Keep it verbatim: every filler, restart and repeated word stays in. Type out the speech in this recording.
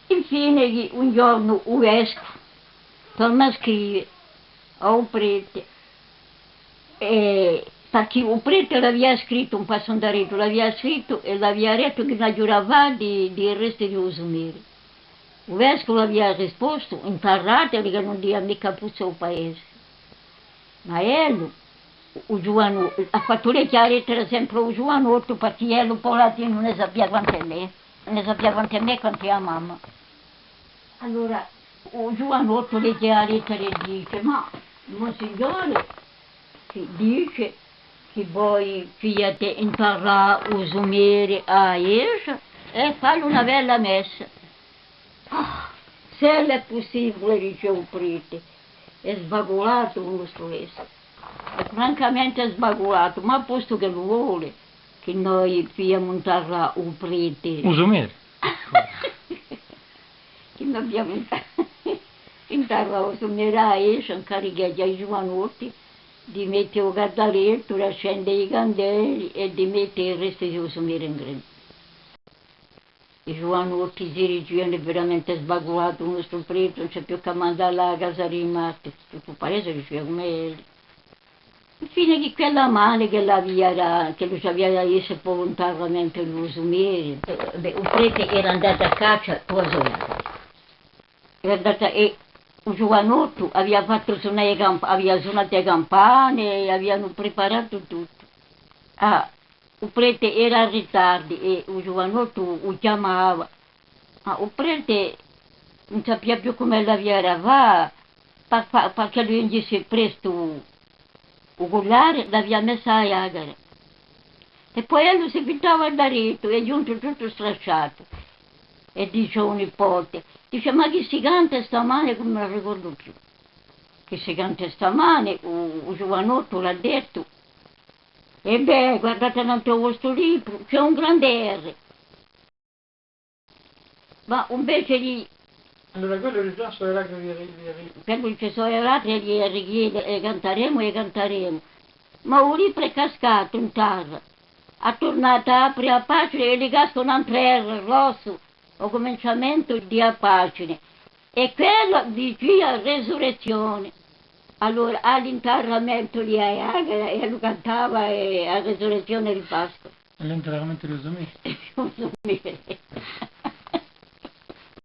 Infine chì un ghjornu u vescu torna à scrive à u prete, è, parchì u prete l'avia scrittu, un passu indaretu l'avia scrittu è l'avia dettu chì n'aghju da fà di, di i resti di u so mere. U vescu l'avia rispostu: intarrateli, chì ùn dì micca puzza à u paese. Ma ellu, u, u ghjuvanu-, hà fattu leghje a lettera sempre à u ghjuvanottu, parchì ellu, poverettu, ùn ne sapia quant'è mè, ùn ne sapia quant'è mè, quant'è a mamma. Allora, u ghjuvanottu leghje a lettera è dice: Ma, monsignore, chì dice chì voi fiate intarrà u so mere à a ghjesgia è fà una bella messa. Ah, s'ellu hè pussibule, dice u prete, hè sbaculatu u nostru vescu. Hè francamente sbaculatu, ma postu ch'ellu vole chì noi fiamu intarrà u prete. U so mere. Chì noi fiamu inta-, intarrà u so mere, è ci incaricheghja i ghjuvanotti di mette u candalettu, d'accende i candeli è di mette i resti di u so mere in grembu. I ghjuvanotti si dicianu: Hè veramente sbaculatu u nostru prete, ùn ci hè più chè mandallu à a casa di i martiri. Tuttu u paese dicia cum'è ellu. Infine chì quella mane ch'ellu avia da, ch'ellu ci avia da esse pà u intarramentu di u so mere. Eh, bè, u prete era andatu à caccia cù a so ghjacara. Era andatu, è u ghjuvanottu avia fattu sunà e camp-, avia sunatu e campane, è avianu preparatu tuttu. Ah, u prete era in ritardu è u ghjuvanottu u chjamava. Ma u prete ùn sapia più cum'ellu avia da fà, pà, pà, parchì ellu ghjunghjissi prestu u cullare, l'avia messu à a ghjacara. È po ellu si fiddava indaretu, hè ghjuntu tuttu stracciatu. È dice à u nipote, dice: Ma chì si canta stamane, chì ùn mi ricordu più. Chì si canta stamane, u, u ghjuvanottu l'hà dettu: È bè, guardate nantu à u vostru libru, ci hè un grande erre. Ma invece di... Allora quellu dice: Sò erre, erre, erre. Quellu dice: Sò erre, erre, erre, è cantaremu, è cantaremu. Ma u libru hè cascatu in tarra. Hà turnatu à apre a pagina è li casca un antru erre grossu à u cuminciamentu di a pagina. È quellu dicia: Resurrezione. Allora, à l'intarramentu di a ghjacara, è ellu cantava, eh, a resurrezione di Pasqua. L'interramento di u so mere. U so mere.